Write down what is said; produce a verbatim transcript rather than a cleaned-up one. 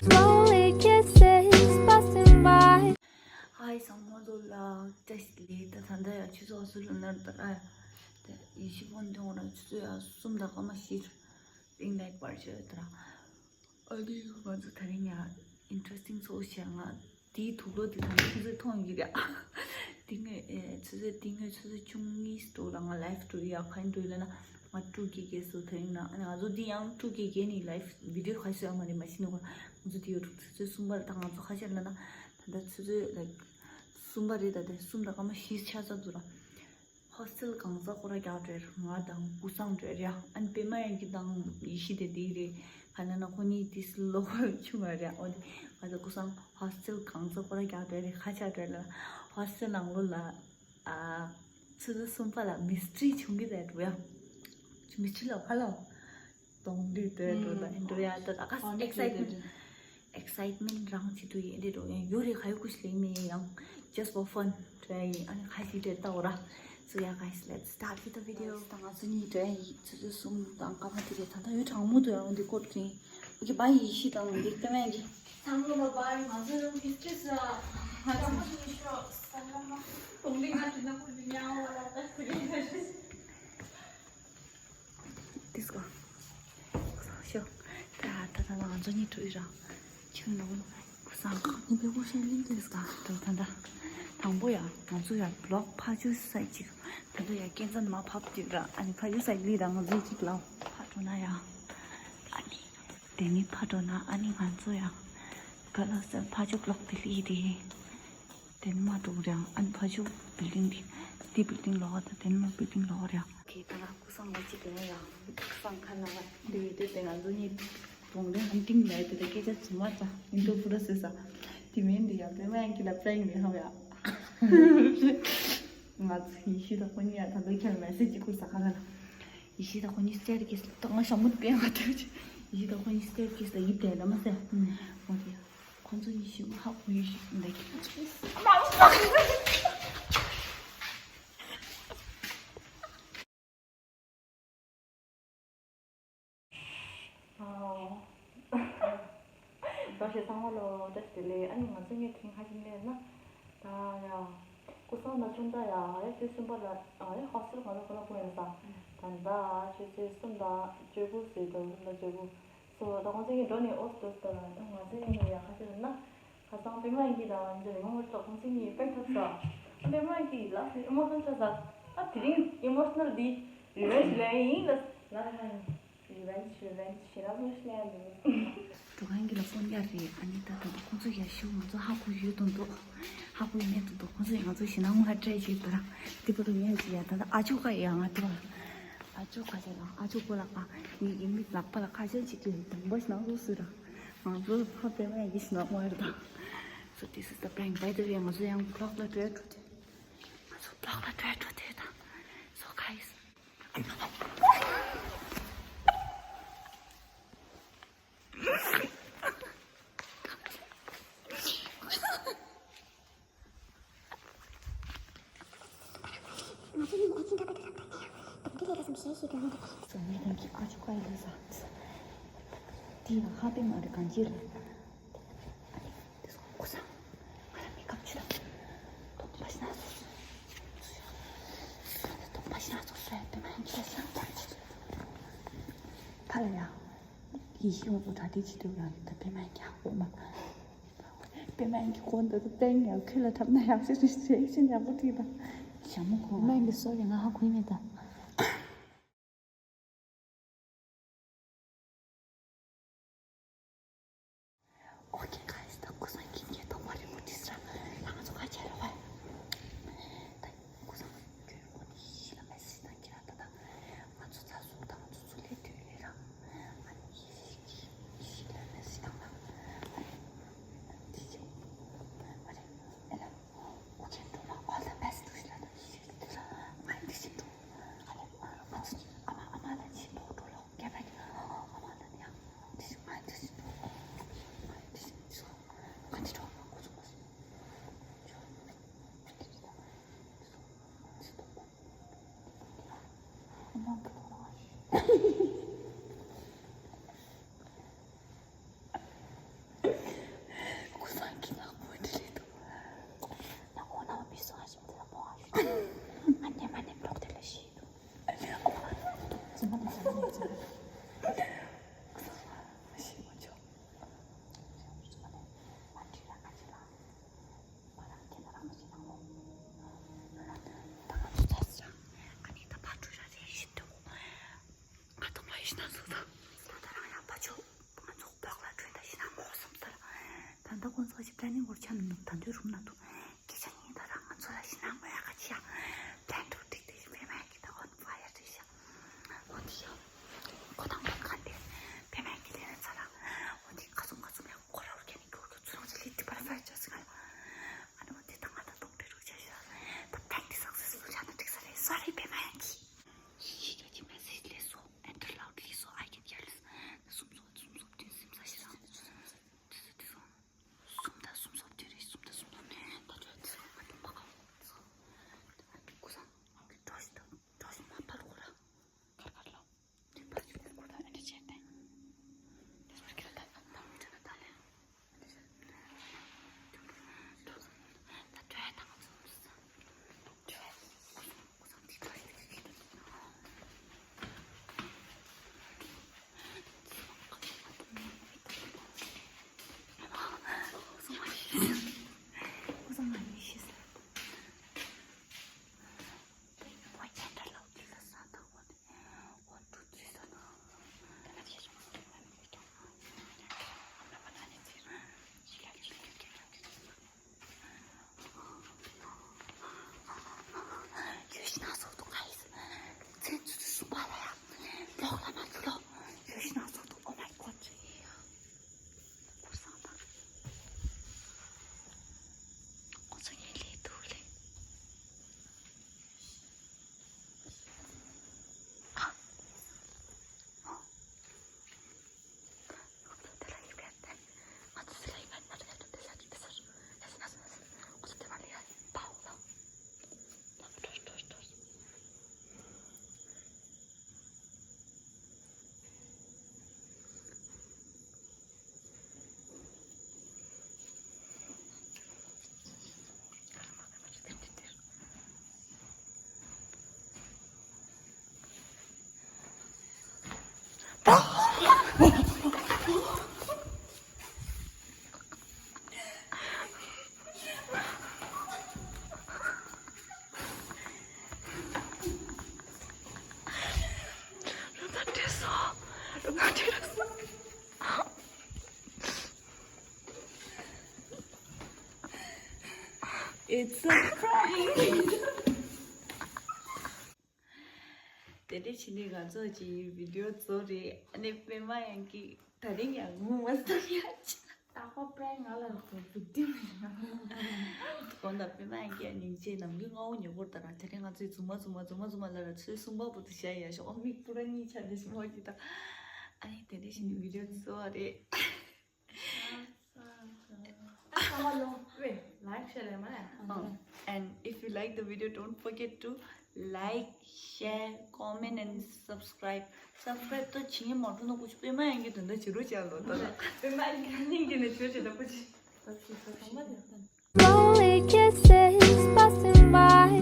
Slowly kisses passing by. Hi, ཚང་མ་ལོ་ལ་བཀྲ་ཤིས་བདེ་ལེགས། ད་ད་ལྟ་ཡང་ཆུ་ཚོད་ལྔ་ཟུར་ལ་ནར་ད་ར་ཡ། ད་ཡེ་ཤེས་ཕོན་ཐོན་འོང་ན་ཆུ་ཚོད་ཡང་གསུམ་དང་སྐར་མ་བཞི་རིང་ལའིག་པར་བྱོས་ད་ར། ཨ་ནི་ང་ཚོ་ད་རིང་ཡང་ཨིན་ཊ་རེ་སི་ཊིང་ཚོ་བྱས། ང་དེའི་དུག་ལོག་དེ་ད་ཆུ་ཚོད་མཐོང་གི་རེད། དེ་སྔོན་ཨེ་ཆུ་ཚོད་དེ་སྔོན་ཆུ་ཚོད་བཅུ་གཉིས་འགྲོ་ལ་ང་ལའིབ་འགྲོ་ཡ་ག་འགྲོ་ཡ་ལ་ན་ང་ཊུ་ཀེ་བརྒྱད་སོ་ད་རིང་ན། ཨ་ནི་ང་ཚོ་འདི་ཡང་ཊུ་ཀེ་བརྒྱད་ནི་ལའིབ་བི་ཌིའོ་ག་ཤོད་ཡ་མ་རེད། མ་ཤི་ནོ་ག་ང་ཚོ་དེ་ཡོད་ཆུ་ཚོད་གསུམ་པ་རེད། ད་ང་ཚོ་ཁ་ཤས་ལ་ན་ད་ལྟ་ཆུ་ཚོད་ལའིག་གསུམ་པ་རེད། ད་ལྟ་གསུམ་དང་སྐར་མ་བཞི་ཆགས་ཚར་འདུག་ར། ཧོ་སི་ཊེལ་གང་ས་ཁོ་ར་རྒྱག་འགྲོ་ཡ་རེད། ང་དང་ཀུ་སང་འགྲོ་ཡ་རེད། ཨ་ནི་པད་མ་ཡང་གི་དང་ཡེ་ཤེས་དེ་དེ་རེད། ག་ན་ན་ཁོ་གཉིས་དེ་སི་ལོ་ཆུང་བ་རེད། འོ་དེ་ང་ཚོ་ཀུ་སང་ཧོ་སི་ཊེལ་གང་ས་ཁོ་ར་རྒྱག་འགྲོ་ཡ་རེད། ཁ་ཆག་འགྲོ་ཡ་ལ་ཧོ་སི་ཊེལ་ནང་ལོགས་ལ་ཨ་ཆུ་ཚོད་གསུམ་པ་ལ་མིས་ཊི་རི་བྱུང་གི་རེད་འགྲོ་ཡ། མིས་ཊི་རི་ལ་ཧ་ལོ། གདོང་འདྲེ་འདྲེ་འགྲོ་ད་ཨེ་འགྲོ་ཡ་ད་ད་ཨ་ཨེག་སའིཊ་མེན་ཊི་ཨེག་སའིཊ་མེན་ཊི་རང་བྱེད་དུ་ཡིན་འདྲེ་འགྲོ་ཡིན་ཡོད་རེད། ཁ་ཡོད་ཀུ་ཤི་ལེགས་མེད་ཡང་just for fun འགྲོ་ཡ་ཡིན། ཨ་ནི་ཁ་ཤས་འདྲེ་ལྟ་འོ་ར། So yeah guys, let's start with the video. ད་ང་ཚོ་གཉིས་འགྲོ་ཡ་ཡིན། ཆུ་ཚོད་གསུམ་དང་སྐར་མ་དེ་རེད། ད་ད་ཡོད་གྲང་མོ་འདུག་ཡང་འདི་ཀོ་ཊི་ཀྲིན་འོ་ཀེ་བྷའི། ཡེ་ཤེས་དང་འདི་ཀ་མེན་གི་ཚང་མ་ལ་བྷའི། ང་ཚོ་ཡང་ཧི་སི་ཊི་རི་ས་ང་ཚོ་ཡེ་ཤེས་ས་ལ་མ་གདོང་ལེན་ང་དེ་ན་ཁུར་དེ་ཉལ་བ་ལ་ད་ཁུར་དེ་ཤོ། ད་ད་ད་ང་ཚོ་གཉིས་འགྲོ་ཡི་ར། ཁྱོད་ནང་ཀུ་སང་ཁང་པའི་ཀུ་ཤན་ལིན་ཏེ་སྐ་ད་ད་ད་དང་པོ་ཡ་ང་ཚོ་ཡ་བི་ལོག་ཕ་ཇུ་སའི་ཅིག་ད་ད་ཡ་ཀན་ཙན་མ་ཕབ་ཅིག་ར། ཨ་ནི་ཕ་ཇུ་སའི་ལི་ར་ང་ཚོ་ཅིག་ལ་ཕ་འགྲོ་ན་ཡ། ཨ་ནི་དེ་ནི་ཕ་འགྲོ་ན་ཨ་ནི་ང་ཚོ་ཡ་ག་ལ་སེ་ཕ་ཇུ་བི་ལོག་དེ་ལི་རེད། དེ་ནི་མ་འགྲོ་ར། ཨ་ནི་ཕ་ཇུ་བིལ་ཌིང་དེ་དེ་བིལ་ཌིང་ལོག་ད་དེ་ནི་མ་བིལ་ཌིང་ལོག་ར། ཁྱེད་ད་ང་ཀུ་སང་ལ་ཅིག་ཡོང་ཡ། ཀུ་སང་ཁ་ན་བ་འདི་བི་ཌིའོ་དེ་ང་ཚོ་གཉིས་གདོང་ལེན་ཧན་ཊིང་ལ་དེ་ད་སྐད་ཆ་ཚུ་མ་ཙ་ཨིན་ཏོ་པུ་ར་སེ་ས་དེ་མིན་འདི་ཡ་པད་མ་ཡང་གི་ལ་པྲེང་ནི་ཧ་ཡ། ང་ཚོ་ཡེ་ཤེས་དང་ཁོ་གཉིས་ཡ་ད་ལོ་ཁྱེད་ལ་མེ་སེ་ཇི་ཅིག་ཁུར་ས་ཁ་ན་ལ། ཡེ་ཤེས་དང་ཁོ་གཉིས་སི་ཊེར་ཀེ་སི་ལ་ད་ང་ཞྭ་མོ་དཔེ་ང་ཐོས་ཅིག་ཡེ་ཤེས་དང་ཁོ་གཉིས་སི་ཊེར་ཀེ་སི་ལ་ཡིབ་དེ་ལ་མ་སེ་འོ་དེ་ཡ། ཁོ་ཚོ་ཡེ་ཤེས་ཧ་གོ་ཡེ་ཤེས་འདི་ཁྱེད་ཚོ། ད་ཞེ་ཚང་མ་ལོ་བཀྲ་ཤིས་བདེ་ལེགས། ཨ་ནི་ང་ཚོ་ངའི་དྲིན་ཁ་ཞིམ་ལས་ན། ད་ཡ། ཀུ་སང་ན་ཆུང་ད་ཡ་ཨ་ཡ་ཆུ་སུམ་པ་ལ་ཨ་ཡ་ཧོ་སི་ཊེལ་གང་ལ་གང་ལ་ཕུ་ཡ་ས། ད་ད་ཆུ་ཚོད་གསུམ་དང་བཅུ་དགུ་ཟེར་དང་གསུམ་དང་བཅུ་དགུ། སོ་ད་ཁོང་ཚོ་གཉིས་འགྲོ་ནས་ཨོ་སི་ཏོ་སི་ཏོ་ལ་ད་ང་ཚོ་གཉིས་ཡ་ཁ་ཤས་ལ་ན། ཁ་སང་པད་མ་ཡིན་གྱི་ད་ང་ཚོ་ལས་མང་བར་ཐོག་ཁོང་ཚོ་གཉིས་པད་ཐབས་ས། ཨ་པད་མ་ཡིན་གྱི་ལགས་སི་ཨི་མོ་ཤན་ཆགས་ས། ཨ་དེ་རིང་ཨི་མོ་ཤ་ནལ་འདི་རི་ཝེན་ཇི་ལེན་ཡིན་ལ་ལ་ལ་ཡིན། རི་ཝེན་ཇི་རི་ཝེན་ཇི་ཞེ་ན་མོ་ཤ་ནལ་འདི། འགྲོ་མཁན་གྱི་ལ་ཕོན་རྒྱག་རེད། ཨ་ནི་ད་ད་ད་ཁོང་ཚོ་ཡ་ཤུ་ང་ཚོ་ཧ་གོ་ཡོད་དོ་འདུག་ཧ་གོ་ཡོད་མེད་དོ་འདུག་ཁོང་ཚོ་ཡ་ང་ཚོ་ཞེ་ན་མོ་ཧ་ཏྲེ་བྱེད་དོ་ར། དེ་པོ་རུ་ཉལ་གྱི་ཡ་ད་ད་ཨ་ཅོ་ཀ་ཡ་ང་དེ་བ། ཨ་ཅོ་ཁ་ཤས་ལ་ཨ་ཅོ་ཁོ་ལ་ཁ་ངེད་ཀྱི་མིག་ལག་པ་ལ་ཁ་ཤས་ཅིག་གིས་དང་པོ་ཞིག་ནང་བཟོ་སྲིད་ར། ང་ཚོ་ཕ་པད་མ་ཡི་ཞིག་ནང་མ་རེད་ད། So this is the prank. By the way, ང་ཚོ་ཡང་བི་ལོག་ལ་འགྲོ་ཡ་འགྲོ་དེ། ང་ཚོ་བི་ལོག་ལ་འགྲོ་ཡ་འགྲོ་དེ་ད། So guys. ང་ཚོ་གཉིས་ཨོ་ཆེན་འདྲ་པོ་འདྲ་ལ་ད་ནས་ཡང་དུང་དུ་ལས་ཀ་བསམ་ཤེས་ཤེས་དོན་འདི་སོ་ངའི་དོན་གྱི་ཨ་ཅོ་ཀ་ཡི་ལས་ས། དེ་ཡང་ཧ་པེ་མ་རེད་གང་ཅི་རེད། ཨ་ནི་དེ་སོ་ཁུ་སང་ང་རང་མེ་ཀབ་བྱེད་དང་དོག་པ་ཤི་ན་སོ་སོ་དོག་པ་ཤི་ན་སོ་སོ་ཡ་དེ་མ་ཡིན་གྱི་ལ་ཤི་ན་ཀྱང་བྱེད། ཕ་ལ་ཡ་ཡེ་ཤེས་ངོ་ཚོ་གྲ་སྒྲིག་བྱེད་དུས་ཡང་ད་པེ་མ་ཡིན་གྱི་ཧ་གོ་མ། པད་མ་གི་ཁོང་འདི་ཚོ་བསྟན་ཡང་ཁྱོད་ལ་འཁྲབ་ན་ཡག་ཤོས་རེད་ཟེར་ཤེས་ཡག་པོ་བྲིས་དང་། ཞྭ་མོ་ཁོང་། པད་མ་གི་སོ་རེ་ང་ཧ་གོ་མེད་ད། Okay guys, ད་ཀུ་སང་གི་ངས་དོགས་པ་རིང་པོ་བྲིས་ར། ང་ཚོ་ཁ་ཆེ་ར་བ། ད་ཀུ་སང་ཁྱོད་ཁོ་ནི་ཤི་ལ་མེ་སི་དང་ཁྱེད་རང་ད་ད། ང་ཚོ་ཚ་སུ་དང་ཚོ་ཚོ་ལས་དུས་ལས་ར། ང་ནི་ཤི་ལ་མེ་སི་དང་ད། དེ་ཅི། ཨ་རེ། ཨེ་ལ། Okay, འགྲོ་མ། All the best. ང་འདི་ཞིག་འགྲོ། ཨ་ལེ། ང་ཚོ་ཨ་མ་ཨ་མ་ལ་ཅི་འགྲོ་འགྲོ་ལོ། རྒྱ་བལ་གྱི་ཨ་མ་ལ་ནི་ཡང་འདི་ཞིག་ང་འདི་ཞིག་འགྲོ། ང་འདི་ཞིག་འགྲོ། ང་འདི་འགྲོ་མ་ཁོ་ཚོ་ཁོ་ཚོ། ཨ་མ་འགྲོ་མ་ཤི། ང་དང་ཕ་ཡུལ་ན་སོ་དང་། ད་ལྟ་རང་ཡང་ཕ་ཆོས་ང་ཚོ་བོག་ལ་བྲོས་ད་ཤི་ན་མོ་བསམ་ས་ར། ད་ལྟ་ཁོང་ཚོ་ཞིག་པྲ་ནིང་གོར་ཆ་མི་འདུག་ད་དུང་རུམ་ན་འདུག་སྐད་ཆ་ཉིན་ད་རང་ང་ཚོ་ལ་ཤི་ན་མོ་ཡ་ག་ཅི་ཡ། པྲན་ཏུ་ཏིག་ཏིག་པེ་མ་གི་ད་ཨོན་ཕ་ཡ་རི་ཤ། ཨོན་ཤ། ཁོ་དང་ཁོ་ག་འདི་པེ་མ་གི་ལེ་ན་ཚ་ར། ཨོན་དི་ཁ་ཚུམ་ཁ་ཚུམ་ཡ་ཁོ་ར་ཨོར་ག་ནི་གོར་གོ་ཚུ་རང་ཅི་ལི་ཏི་པར་ཕ་ཡ་ཅ་སི་ག་ལ། ཨ་ནི་ཨོན་དི་ད་ང་ད་ཏོང་ཏི་རུ་ཅ་ཤ། ད་པྲན་ཏི་སག་སེ་སི་ཕུལ་ཆ་ན་ཏིག་ས་རེ། སོ་རི་པེ་མ་གི། She got your message less so, enter loudly so I can hear less. ན་སུམ་སོ་སུམ་སོ་བདུན་སིམ་ས་ཤི་རང་། དེ་སུ་དེ་སུ། སུམ་ད་སུམ་སོ་བདུན་རེད། སུམ་ད་སུམ་སོ་བདུན་ད་ཅོ་དེ་སུ་ཨ་ཏི་མ་ཁ་སུ། ཨ་ཏི་ཀུ་སང་ཨ་ཏི་ཏོ་ཤི་ཏོ་ཏོ་ཤི་མ་ཕར་ཁོ་ར། ཁར་ཁར་ལོ། དེ་ཕར་ཅིག་ཁོ་ད་ཨ་ཏི་ཅན་ཏེ། དེ་སོར་ཁེ་ད་ད་མི་ཏྲ་ད་ལེ། It's a prank. དེ་འདྲ་བྱས་ནས་ང་ཚོ་གཅིག་བི་ཌིའོ་བཟོ་རེད། ཨ་ནི་པད་མ་ཡང་གིས་ད་རིང་ཡང་ངུ་མ་སོང་ཡ་ཅི། ད་ཁོ་པད་ང་ལ་ཁོ་བི་ཌིའོ་ཡང་དགོངས་དག་པད་མ་ཡང་གིས་སྙིང་རྗེ་ནམ་རྒྱུན་ང་འོ་ཉོ་གོར་ད་ར་དེ་རིང་ང་ཚོའི་རྫུན་མ་རྫུན་མ་རྫུན་མ་རྫུན་མ་ལ་ར་ཚོད་གསུམ་པ་བུ་དུ་བྱ་ཡ་ཤོག་མིག་པུ་ར་གཉིས་ཆ་འདི་ཞིག་མོ་གི་ད། ཨ་ནི་དེ་འདྲ་བྱས་ནས་བི་ཌིའོ་བཟོ་བ་རེད། ཚང་མ་ལོ་བེ་ལའིག་ཤེར་རེ་མ་རེད། And if you like the video, don't forget to like, share, comment and subscribe. Subscribe ད་བྱེད་མ་ཐུབ་ན་ཀུ་ཅི་པད་མ་ཡང་གིས་དོན་དག་བྱེད་རོགས་བྱ་ལོ་ད། པད་མ་ཡང་གིས་ནི་གི་ནི་བྱོས་བྱེད་ད་ཀུ་ཅི། ད་ཚང་མ་ལོ། Slowly kisses passing by.